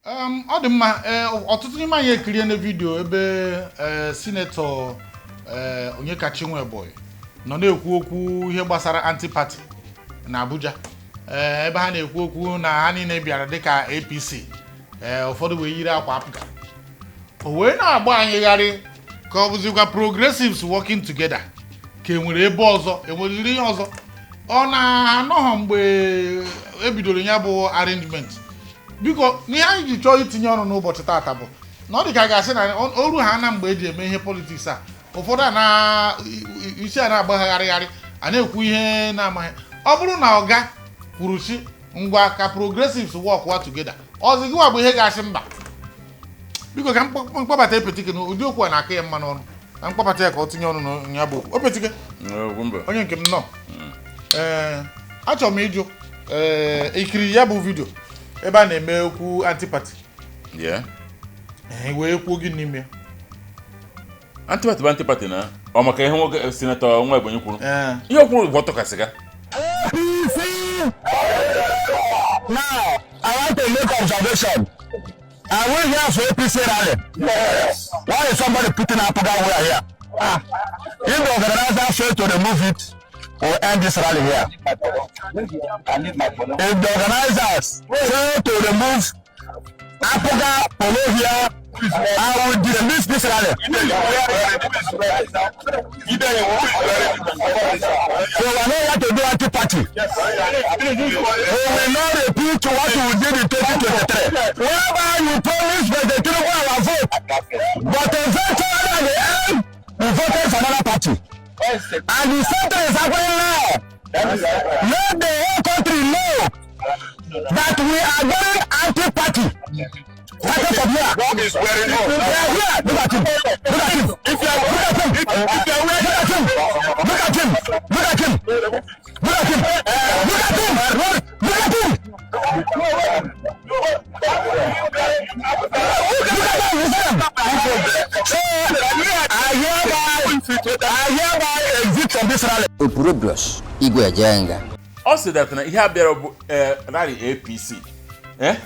Ọ dị mma. Ee, ọtụtụ n'ime anyị ekirie na video ebe senator Onyekachi Nwebonyi nọ na-ekwu okwu ihe gbasara anti-party na Abuja, ebe ha na-ekwu okwu na ha niile bịara dịka APC, ee, ụfọdụ wee yiri akwa APGA. O wee na-agba anyịgharị ka ọ bụzikwa progressives working together, ka enwere ebe ọzọ, enweriri ihe ọzọ ọ na-anọghọ mgbe ebidoro ya bụ arrangement. Biko, n'ihe anyị ji chọọ itinye ọnụ n'ụbọchị taata bụ na ọ dị ka a ga-asị na oru ha na mgbe eji eme ihe politics a, ụfọdụ a na isi a na-agbagharịgharị, a na-ekwu ihe na-amaghị. Ọ bụrụ na ọga kwuru si ngwa ka progressives work wa together, ọzọ gịwa bụ ihe ga-asị mba. Biko, ka mkpọbata Epetike na ụdị okwu a na-akụ ya mma n'ọnụ, ka mkpọbata ya ka ọ tinye ọnụ na ya bụ okwu. Opetike, onye nke m nọ, ee, achọrọ m ịjụ, ee, ikiri ya bụ video ebe a na-eme okwu anti-party? Yeah. Ee, wee kwuo gị n'ime ya? Anti-party bụ anti-party na ọ maka ihe nwoke senator nwa Ebonyi kwuru. Ee. Ihe o kwuru bụ ọtọkasị ga. APC. Now, I want to make observation. Are we here for APC rally? Yes. Why is somebody putting APGA wear here? Ah. If the organizer fail to remove it, we'll end this rally here. If the organizers fail to remove APGA polo here, I will dismiss this rally. So we are not here to do anti-party. We will not repeat what we did in 2023, whereby you promised President Tinubu our vote, but eventually at the end, we voted for another party. And the same thing is happening now. Let the whole country know that we are going anti-party. Starting from here. Dog is wearing We are here. Look at him. Look at him. If you are Look at him. if you are wearing Look at him. Look at him. Look at him. Look at him. Look at him. Look at him. Look at him. You see him? So I hereby exit from this rally. Opurobios Igwe Ejenga. Ọ sị that na ihe a bịara bụ rally APC. Eh?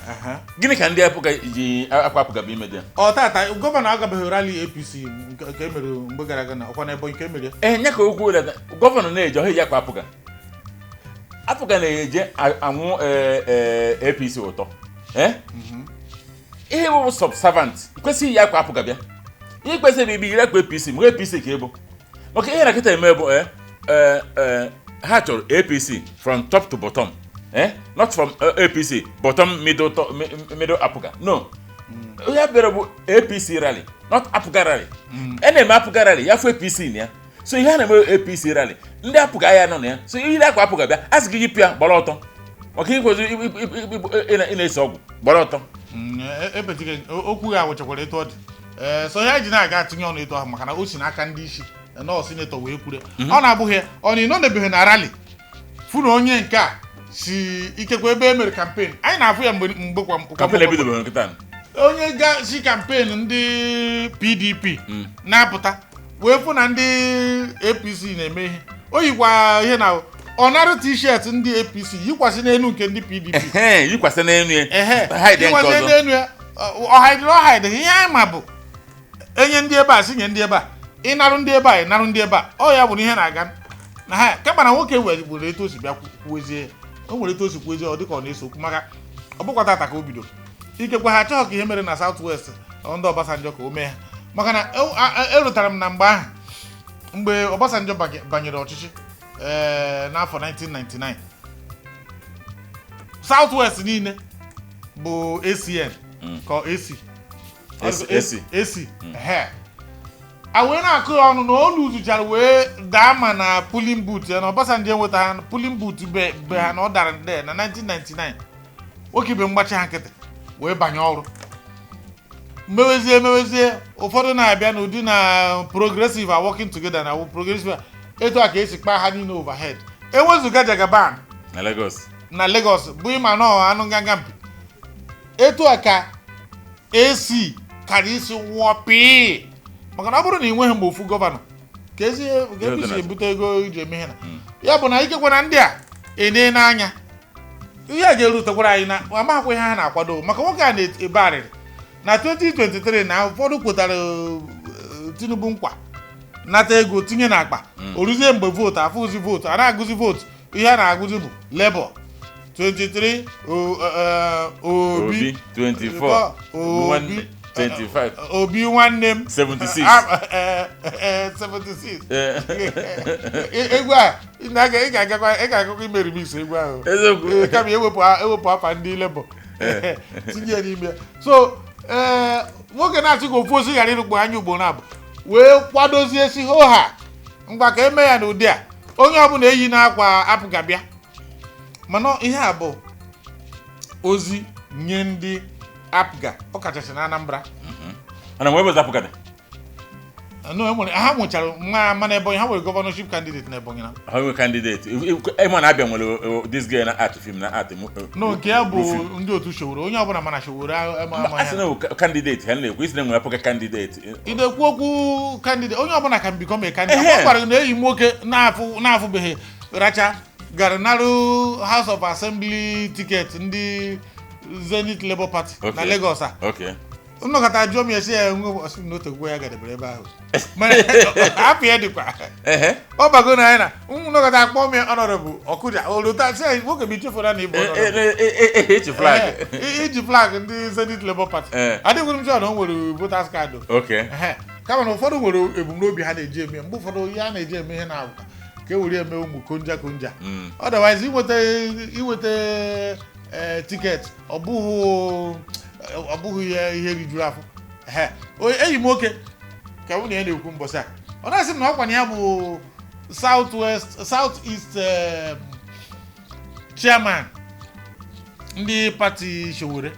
Gịnị ka ndị APGA ji akwa APGA bụ ime dị ya? Ọ tata governor agabeghị rally APC nke e mere mgbe gara aga na ọkwa na Ebonyi ka e mere ya. Ee, nye ka okwu that governor na-eje ọha eji akwa APGA. APGA na-eje anwụ APC ụtọ. Eh? Ihe bụ subservient kwesịghị iyi akwa APGA bịa. Ihe kwesịrị ibi yiri akwa APC mgbe APC ka ịbụ. Maka ihe na kịta eme bụ ha chọrọ APC from top to bottom. Eh? Not from APC bottom, middle, top, middle APGA. No. Onye bịara bụ APC rally, not APGA rally. A na-eme APGA rally ya fụ APC na ya. So ihe a na-eme APC rally, ndị APGA ya nọ na ya. So yiri akwa APGA bịa, a sị gị yipụ ya, gbara ọtọ. Maka ikwezi ị na-ese ọgwụ, gbara ọtọ. Epetike, okwu ya wụchakwara etu ọ dị. Ee, so ya ji na-aga atinye ọnụ etu ahụ maka na o si n'aka ndị isi nọọ senator wee kwure. Ọ na-abụghị ya, ọ na ịnọdebeghị na rally fụ na onye nke a si ikekwe ebe e mere campaign anyị na-afụ ya mgbe mgbe kwa kwa Campaign ebidobeghị nkịta. Onye ga si campaign ndị PDP na-apụta wee fụ na ndị APC na-eme ihe, o yikwa ihe na ọ narụ T-shirt ndị APC yikwasị n'elu nke ndị PDP. Ehe, yikwasị n'elu ya. Ehe. Hide nke yikwasị ọzọ. n'elu ya. Ọ hidere, ọ hide ihe anyị ma bụ enye ndị ebe a, si nye ndị ebe a, ịnarụ ndị ebe a, ịnarụ ndị ebe a. Ọ ya bụ na ihe na-aga na ha kama na nwoke were etu o si bịa kwuezie ya. O nwere etu o si kwuezie, ọ dịka ọ na-eso okwu, maka ọ bụkwa tata ka o bidoro. Ikekwe ha achọghị ka ihe mere na South West ndị Obasanjo ka o mee ha, maka na erutara m na mgbe ahụ, mgbe Obasanjo banyere ọchịchị, ee, n'afọ 1999, South West niile bụ ACN ka ọ AC. AC. AC. Ehe, a wee na-akụ ya ọnụ na olu zuchara wee daa ma na polling booth ya na Obasanjo enweta ha polling booth be ha na ọ dara nde na 1999. Nwoke ibe mgbachi ha nkịtị wee banye ọrụ, mewezie mewezie, ụfọdụ na-abịa n'ụdị na progressive are working together, na progressive etu a ka esi kpaa ha niile overhead, ewezụga Jagaban na Lagos. Na Lagos bụ ịma nọọ anụ nganga mpi. Etu a ka AC kara isi wụọ pii, maka na ọ bụrụ na ị nweghị mgbe ofu governor ka ezi ka ebe isi ebute ego iji eme ihe na ya bụ na ikekwe na ndị a ene n'anya. Ihe a ga-erutekwara anyị na amaghịkwa ihe ha na-akwado maka nwoke a na-ebe arịrị na 2023 na ụfọdụ kwetara Tinubu nkwa nata ego tinye n'akpa, o ruzie mgbe vootu afụzi, vootu a na-agụzi, vootu ihe a na-agụzi bụ Labour 23, Obi Obi 24. Obi 25. Obi nwanne m. 76. Ah, 76. Egwu a ị ga-agakwa, ị ga-agakwa ime remix egwu ahụ. Eziokwu. Ee, kama ewepụ afa ndị Labour tinye ya n'ime ya. So ee, nwoke na-achị ka ofu osi ghara ịrụkpu anya ugboro abụ wee kwadozie si hoha ngwa ka eme ya n'ụdị a, onye ọbụla eyi n'akwa apụga bịa. Mana ihe a bụ ozi nye ndị APGA, ọkachasị na Anambra. Ana m ebe APGA dị? No, ha nwechara nwa, mana Ebonyi ha nwere governorship candidate na Ebonyi na Ha nwe candidate. Ịma na Abịa nwere this girl na art film na art No, nke ya bụ Rufi. ndị otu Sowore. Onye ọbụla mana Sowore ama ama A sị ya. na candidate ha na-ekwu isi na nwere APGA candidate. Ị na-ekwu okwu candidate, onye ọbụla can become a candidate. Ehe. Ọ gwara gị na enyi m nwoke na-afụbeghị racha gara narụ House of Assembly ticket ndị Zenith Labour Party na Lagos a. Nnọkọta jụọ m ya, si ya nwe ọsị m na otegwo ya gadebere ebe ahụ. Mana afọ ya dịkwa ọ bago na anyị na nnọkọta akpọ m ya honorable ọkụja olota, si ya nwoke m ichefura na ịbụ honorable. Echi flag. Iji flag ndị Zenith Labour Party. Adịghị m sure na o nwere voters card o. Ehe. Kama na ụfọdụ nwere ebumnobi ha na-eji eme, mgbe ụfọdụ ihe a na-eji eme ihe na-abụ ka e were eme ụmụ konja konja. Otherwise inweta ticket ọ bụghị ihe rijuru afọ. Ehe. Enyi m nwoke ka mụ na ya na-ekwu mbọsị a, ọ na-asị m na ọkwa na ya bụ South West, South East chairman ndị party Sowore.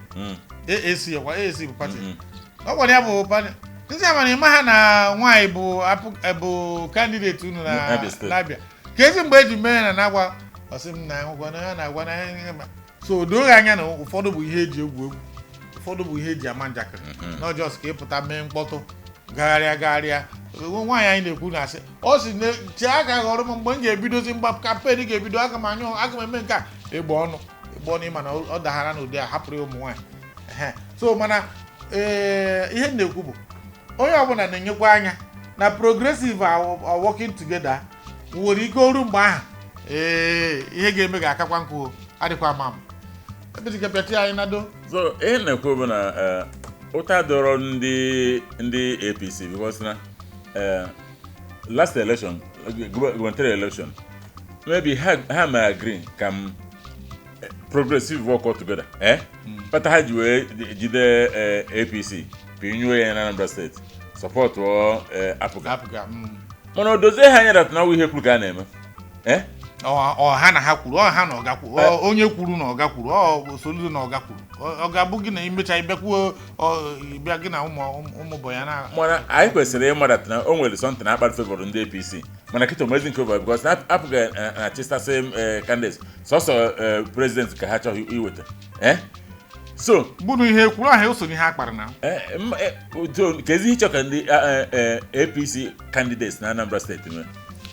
AAC, ọkwa AAC bụ party. Ọ gwara ya bụ party ndị amara ịma ha na nwaanyị bụ bụ candidate unu na N'Abia Steeti. n'Abia ka ezi mgbe eji mee na na-agwa ọsị m na ngwa na ya na-agwa na ya so o doghị anya na ụfọdụ bụ ihe eji egwu egwu, ụfọdụ bụ ihe eji ama njakịrị, not just ka ịpụta mee mkpọtụ gagharịa gagharịa. Nwaanyị anyị na-ekwu na asị ọ sị na chee aka ghọrọ m mgbe m ga-ebidozi mgba campaign ga-ebido, aga m anyụ, aga m eme nke a, egbe ọnụ egbe ọnụ, ịma na ọ daghara n'ụdị a hapụrụ ya ụmụ nwaanyị. Ehe. So mana ee, ihe m na-ekwu bụ onye ọbụla na-enyekwa anya na progressive are working together nwere ike oru mgbe ahụ, ee, ihe ga-eme ga-akakwa nkụ o. Adịkwa ama ama ebezika pịatị anyị nado. So ihe na-ekwu bụ na ụta dọrọ ndị APC because na last election, gubernatorial election, maybe ha ma agree ka m progressive work all together, kpata ha ji wee jide APC pinyuo ya na Anambra Steeti, supportụọ APGA. APGA. Mana o dozie ha anya that na ọ bụ ihe kwuru ka a na-eme. Ọ ha na ha kwuru, ọ ha na ọga kwuru, ọ onye kwuru na ọga kwuru, ọ Soludo na ọga kwuru. Ọ ga-abụ gị na imecha ịbịakwuo ịbịa gị na ụmụ ụmụ bọya na Mana anyị kwesịrị ịma that na o nwere something akpara favor ndị APC, mana kịta omezi nke over because na APGA na chista same candidates, sọsọ president ka ha chọghị iweta, so bụrụ ihe kwuru ahụ eso n'ihe a kpara na so, ka ezi ihe ịchọ ka ndị APC candidates na Anambra Steeti mee?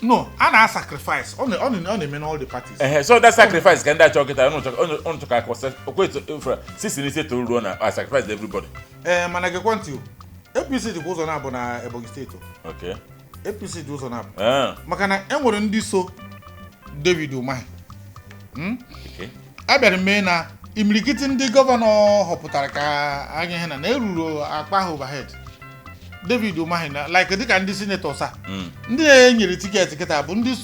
No, a na-sacrifice, ọ na-eme na all the parties. Ehe, so that sacrifice ka ndị achọ kịta ụnụ chọ ka akwụsị okwetu ifra sisi n'isi toro ruo na a sacrifice everybody. Ee, mana gekwe ntị o. APC dịkwa ụzọ na-abụ na Ebonyi Steeti o. APC dị ụzọ na-abụ maka na e nwere ndị so David Umahi. A bịara mee na imirikiti ndị gọvanọ họpụtara ka anya ihe na eruru akpa ahụ overhead David Umahi na like dịka ndị senators a ndị e nyere ticket kịta bụ ndị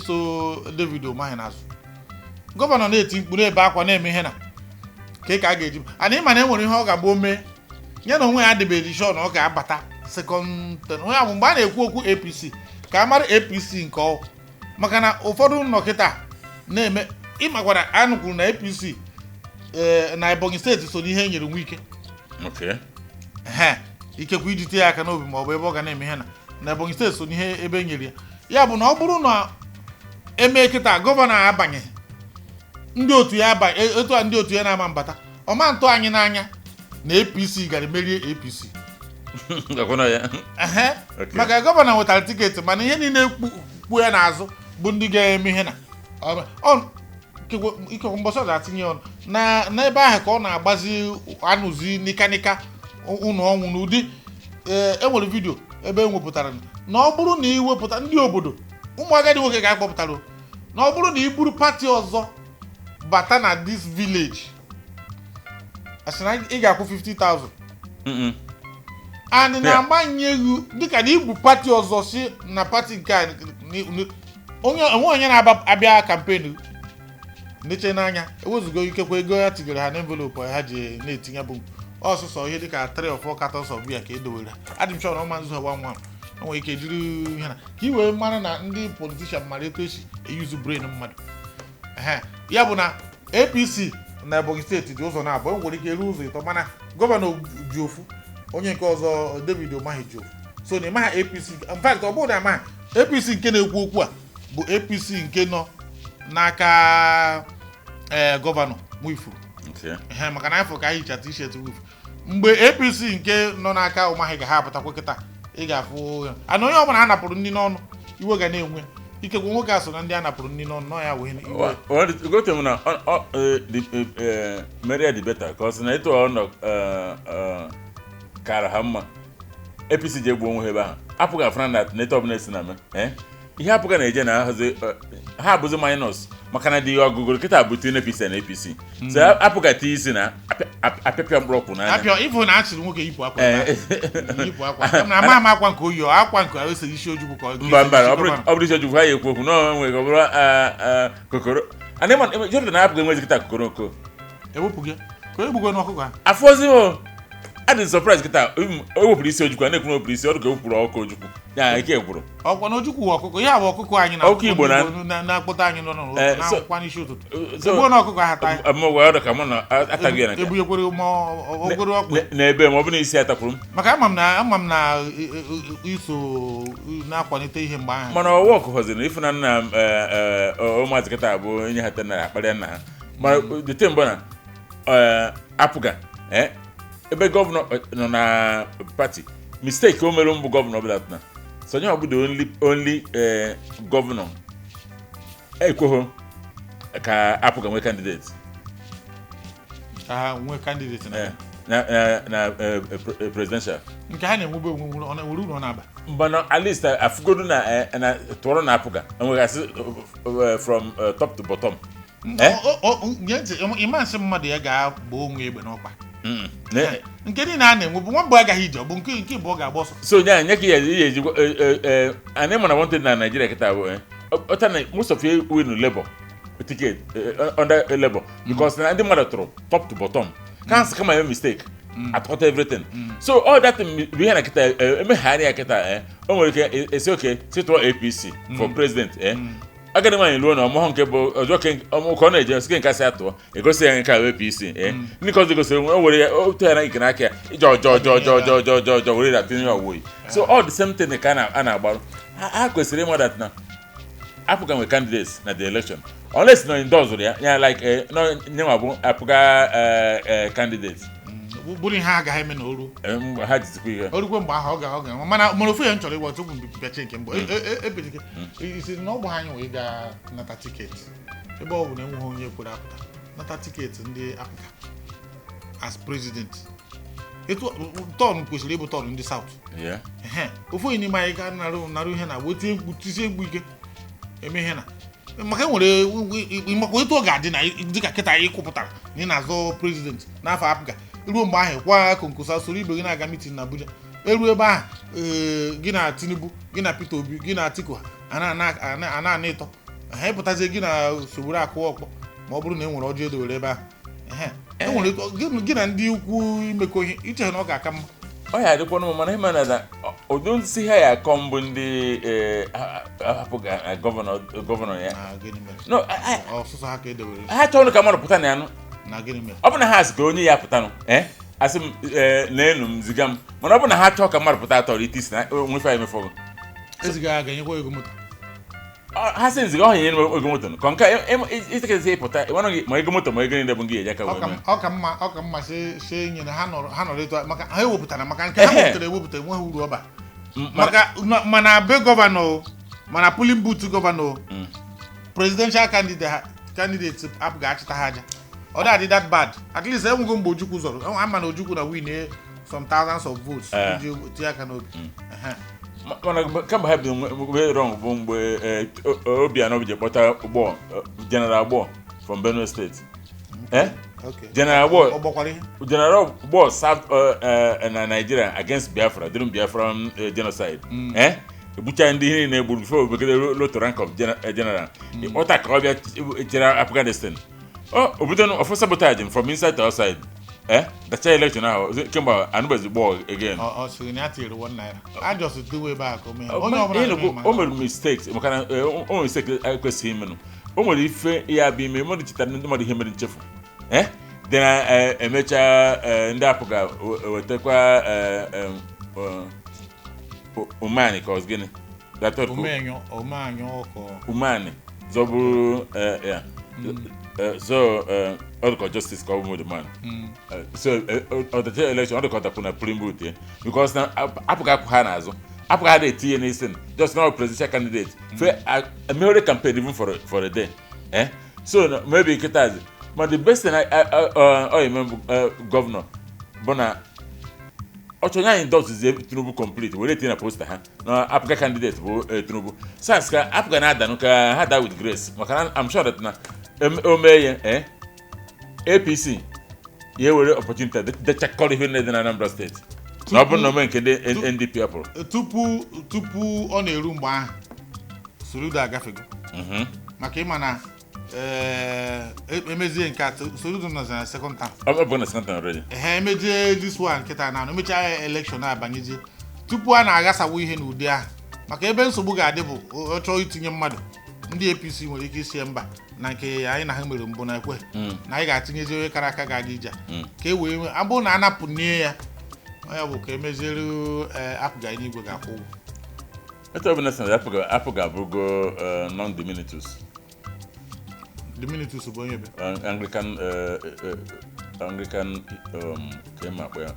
so David Umahi n'azụ. Gọvanọ na-eti mkpu, na-ebe akwa, na-eme ihe na ka a ga-eji ana ịma na e nwere ihe ọ ga-agba ome ya na onwe ya adịbeghị sure na ọ ga-abata second term. Onye bụ mgbe a na-ekwu okwu APC ka a mara APC nke ọ maka na ụfọdụ nnọ kịta na-eme ịmakwara anụ kwuru na APC ee na Ebonyi Steeti so n'ihe e nyere Wike. Ehe, ikekwe iji tie ya aka n'obi ma ọ bụ ebe ọ ga na-eme ihe na Ebonyi Steeti so n'ihe ebe e nyere ya. Ya bụ na ọ bụrụ na eme kịta gọvanọ abanyeghị, ndị otu ya abanye etu a, ndị otu ya na-ama mbata ọma ntụ anyị n'anya na APC gara merie APC. Gakwana ya. Ehe. Okay. Maka gọvanọ nwetara ticket, mana ihe niile kpu ya n'azụ bụ ndị ga-eme ihe na Ikekwe mbọsị ọzọ atinye ọnụ na n'ebe ahụ ka ọ na-agbazi anụzi nịkanịka ụnọ ọnwụ n'ụdị. Ee, e nwere video ebe e wepụtara na ọ bụrụ na ị wepụta ndị obodo, ụmụ agadi nwoke ga-akpọpụtara o, na ọ bụrụ na ị buru party ọzọ bata na this village, asị na ị ga-akwụ 50,000 and na-agbanyeghị dịka na ibu party ọzọ si na party nke a, onye onwe onye na-abịa campaign neche n'anya, ewezugo ikekwe ego ya tigere ha n'envelope ha ji na-etinye, bụ ọsụsọ ihe dịka 3 or 4 cartons of beer ka e dowere. Adị m sure na ọma nzu ha nwa o nwere ike jiri ihe na ka i wee mara na ndị politician mara etu esi eyuzu brain mmadụ. Ehe, ya bụ na APC na Ebonyi Steeti dị ụzọ na-abụọ. E nwere ike ruo ụzọ ịtọ, mana gọvanọ ji ofu, onye nke ọzọ David Umahi ji ofu. So na ịmaha APC, in fact, ọ bụrụ na amaha APC nke na-ekwu okwu a bụ APC nke nọ n'aka ee gọvanọ Nwifuru. Ehe, maka na afọ ka anyị hicha T-shirt Nwifuru. Mgbe APC nke nọ n'aka Umahi ga ha apụtakwa kịta, ị ga-afụ ya ana onye ọbụla a napụrụ nri n'ọnụ, iwe ga na-enwe. Ikekwe nwoke a so na ndị a napụrụ nri n'ọnụ nọ ya wee iwe. Gote m na mere ya dị better ka ọ sị na etu ọ nọ kara ha mma. APC ji egbu onwe ha ebe ahụ apụghị afụna na neto ọbụla esi na me ihe apụghị na-eje na ahazi ha abụzi minus, maka na dị ọgụgụrụ kịta bụ tinye APC na APC, so apụghị ati isi na apịapịa mkpụrọkwụ n'anya. Apịa ịfụ na a chịrị nwoke yipụ akwa ebe ahụ. Yipụ akwa na ama ama akwa nke oyi, ọ akwa nke ose isi Ojukwu ka ọ Mba, mba, isi ọ bụrụ gọvanọ. ọ bụrụ isi Ojukwu, ha ya ekwu okwu na o nwere ka ọ bụrụ kokoro ana ịma Jordan na-apụghị enwezi kịta kokoro nko. Ewepụ gị ka egbugwe n'ọkụkọ ha. Afọzi o adị surprise kịta o wepụrụ isi Ojukwu, a na-ekwu na o wepụrụ isi ọdụ ka o wepụrụ ọkụ Ojukwu ya ike gwụrụ. Ọkwa na Ojukwu wụ ọkụkọ, ihe a bụ ọkụkọ anyị na Ọkụkọ Igbo na-akpọta anyị nọ n'ụlọ na-akwụkwa n'isi ụtụtụ. So Egbuo na ọkụkọ ha taa. Amụgwa ọdụ ka mụ na ataghị ya na nke a. Ebunyekwere ma ogoro ọkụ. N'ebe ma ọ bụ na isi atakwuru m. Maka ama m na iso na-akwalite ihe mgbe ahụ. Mana ọwa ọkụ họziri ịfụ na nna m ụmụazị kịta bụ onye ha tena akparịa nna ha, mana dete mbụ na apụga ebe gọvanọ nọ na party mistake o mere mbụ gọvanọ ọbụla na sonye ọ bụ the only gọvanọ ekweghị ka apụga nwee candidate. Ka ha nwee candidate na Na presidential. Nke ha na-enwebe onwe nwere ọ na-enwere uru ọ na-aba. Mbana at least afụgodu na tụọrọ na apụga enwegasị from top to bottom. Eh? Gee ntị, ịma nsị mmadụ ya ga-agba onwe egbe n'ọkpa. Mm. Nke niile a na-enwe bụ nwa mbụ agaghị ije, ọ bụ nke bụ ọ ga-agba ọsọ. So nya nye ka ihe ejikwa anyị mana one thing na Nigeria kịta bụ ọta na most of you win Labour ticket under Labour because na ndị mmadụ tụrụ top to bottom kansị kama eme mistake atụkọta everything. So all that bụ ihe na kịta emegharị ya kịta o nwere ike esi oke si tụọ APC for president. Agadi nwaanyị ruo na ọmụhụ nke bụ ọjọọ ka ọ na-eje sike nke asị atụọ egosi ya nke a APC ndị ka ọzọ gosiri o were ya o tụ ya na ike n'aka ya ije ọjọọ ọjọọ ọjọọ ọjọọ ọjọọ ọjọọ ọjọọ were ya tinye ya ọwụghị. So all the same thing ka a na-agbarụ ha kwesịrị ịma that na APGA nwe candidates na the election unless na endorse ya ya like no nyenwa bụ APGA candidate. Bụrụ ihe agaghị eme na oru. Mgbe ha jizikwa ihe. Orukwe mgbe ahụ ọ ga mana ofu ya m chọrọ ịgwa tupu m bịachie nke mbụ ebezike isi na ọ bụ anyị wee gaa nata ticket ebe ọ bụ na enweghị onye kwere apụta nata ticket ndị APGA as president, etu turn kwesịrị ịbụ turn ndị South. Ehe, ofu onye n'ime anyị ga narụ ihe na wee tie mkpu, tisie mkpu ike eme ihe na maka enwere makwa etu ọ ga-adị na dịka kịta anyị kwupụtara na ị na-azọ president n'afọ APGA, ruo mgbe ahụ kwa konkosa soro ibe gị na-aga meeting na Abuja, eruo ebe ahụ ee, gị na Tinubu, gị na Peter Obi, gị na Atiku a na-ana ịtọ ha ịpụtazie, gị na Sowore akụ ọkpọ ma ọ bụrụ na e nwere ọjọọ edowere ebe ahụ. Ehe, e nwere gị na ndị ukwu imekọ ihe iche na ọ ga-aka mma. Ọ ya adịkwa n'ụmụ, mana ịma na ụdị nsị ha ya akọ mbụ ndị hapụ gọvanọ ya. Na gịnị mere? No, ọsụsọ ha ka edowere. Ha chọrọ ka mmadụ pụta na ya nụ. Na gịnị mere? Ọ bụ na ha asị ka onye ya pụtanụ asị m na-enu m ziga m, mana ọ bụ na ha chọọ ka mmadụ pụta atọrọ ite isi na nwefe ya emefọgụ. Eziga ga-enyekwa ego moto. Ha sị nziga ọha nyere m ego moto ka nke itekezi ịpụta ịmanụ gị ma ego moto ma ego niile bụ gị eji aka wee mee. Ọ ka mma si nyere ha nọrọ ha nọrọ etu a, maka ha ewepụtara maka nke ha wepụtara ewepụta enweghị uru ọba. Maka mana be gọvanọ o, mana polling booth gọvanọ o, presidential candidate ha candidate APGA achịta ha aja. Ọ dị that bad. At least enwego mgbe Ojukwu zọrọ, ama na Ojukwu na win some thousands of votes iji tinye aka n'obi. Ehe. Mana kemgbe ha bidoro wee wrong bụ mgbe Obianọ ji kpọta ụgbọ General Agbo from Benue State. Okay. General Agbo. Ọ gbakwara ihe. General Agbo served na Nigeria against Biafra during Biafran genocide. Egbucha ndị ihe niile egburu before obegide low to rank of general. Ịkpọta ka ọ bịa chere Afghanistan. O bido ọfụ sabotage from inside to outside. Dacha election ahụ, kemgbe anụbeghị gbọọ again. Ọ sịrị na ya tinyere ₦1. A just dowe ebe a ka o mee onye ọbụla Ihe na-ekwu, o mere mistakes, maka na o nwere mistake ekwesịghị imenụ. O nwere ife ya bụ ime mmadụ chetara ndị mmadụ ihe mere nchefu dị na emechaa ndị APGA wetakwa Umeanị ka ọ gịnị. That third Omenyo omenyo ọkọ. Umeanị zọbụrụ ya. So ọ dịka justice ka ọ bụ man. So ọdachi election, ọ dịka ọ dapụ na polling booth ya, because na APGA akwụ ha n'azụ, APGA ha na-etinye n'isi just now presidential candidate fe emeghere campaign even for a day. So maybe nkịta ma the best thing ọ eme bụ governor bụ na ọ chọrọ anyị endorse Tinubu complete, were tinye na poster ha na APGA candidate bụ Tinubu, sas ka APGA na-adanụ ka ha daa with grace, maka na I'm sure that na o mee ya, APC ya ewere opportunity dechakọrọ ihe niile dị na Anambra Steeti, na ọ bụrụ na o mee nke ndị NDP pụrụ. Tupu ọ na-eru mgbe ahụ, Soludo agafego, maka ịma na emezie nke a, Soludo nọzi na second term. Ọ bụ na second term already. Ehe, emezie this one nkịta na emechaa election abanyezie tupu a na-aghasawu ihe n'ụdị ahụ, maka ebe nsogbu ga-adị bụ ọ chọọ itinye mmadụ, ndị APC nwere ike isi mba na nke anyị na ha mere mbụ na ekwe na anyị ga-atinyezi onye kara aka ga-aga ije a. Ka e wee nwee abụrụ na anapụ nie ya, ọ ya bụ ka emeziere APGA n'igwe ga-akwụ ụgwọ. Etu ọ bụla sị na APGA abụrụgo non diminutus. Diminutus bụ onye be Anglican, ka ema akpọ ya,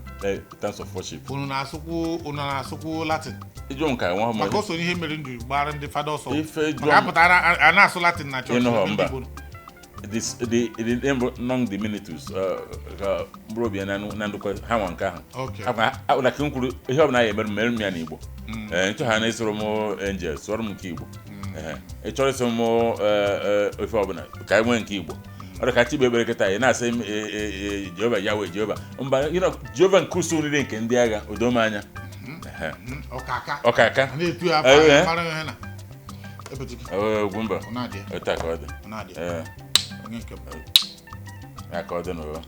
terms of worship. Unu na-asụkwu Latin? Ịjụ nka nwa Maka o so n'ihe mere ndụ gbara ndị fada ọsọ. Ife jụọ Maka apụta a na-asụ Latin na chọọchị Ịnụ ebe ndị mba. Igbo nọ. This the name bụ non diminutus, ka mkpụrụ obi ya na ndụkọ ha nwa nke ahụ. Like m kwuru, ihe ọbụla ya emere mere m ya n'Igbo. Ee, nchọ ha na-esoro m angel sụọrọ m nke Igbo. Ee, ị chọrọ ịsụ m ife ọbụla ka anyị nwee nke Igbo. Ọ dị ka Chigbo ekpere kịta, ị na-asị m Jehova Yahweh, Jehova mba, Jehova nke usuu niile nke ndị agha, udo m anya. Ehe. Ọkaka. Ọkaka. A na-etu ya afa mara ihe na ebetike. Ogwu mba. Ọ na-adị ya. Otu a ka ọ dị. Ọ na-adị ya. Ee. Onye nke m. Ya ka ọ dị n'ụwa.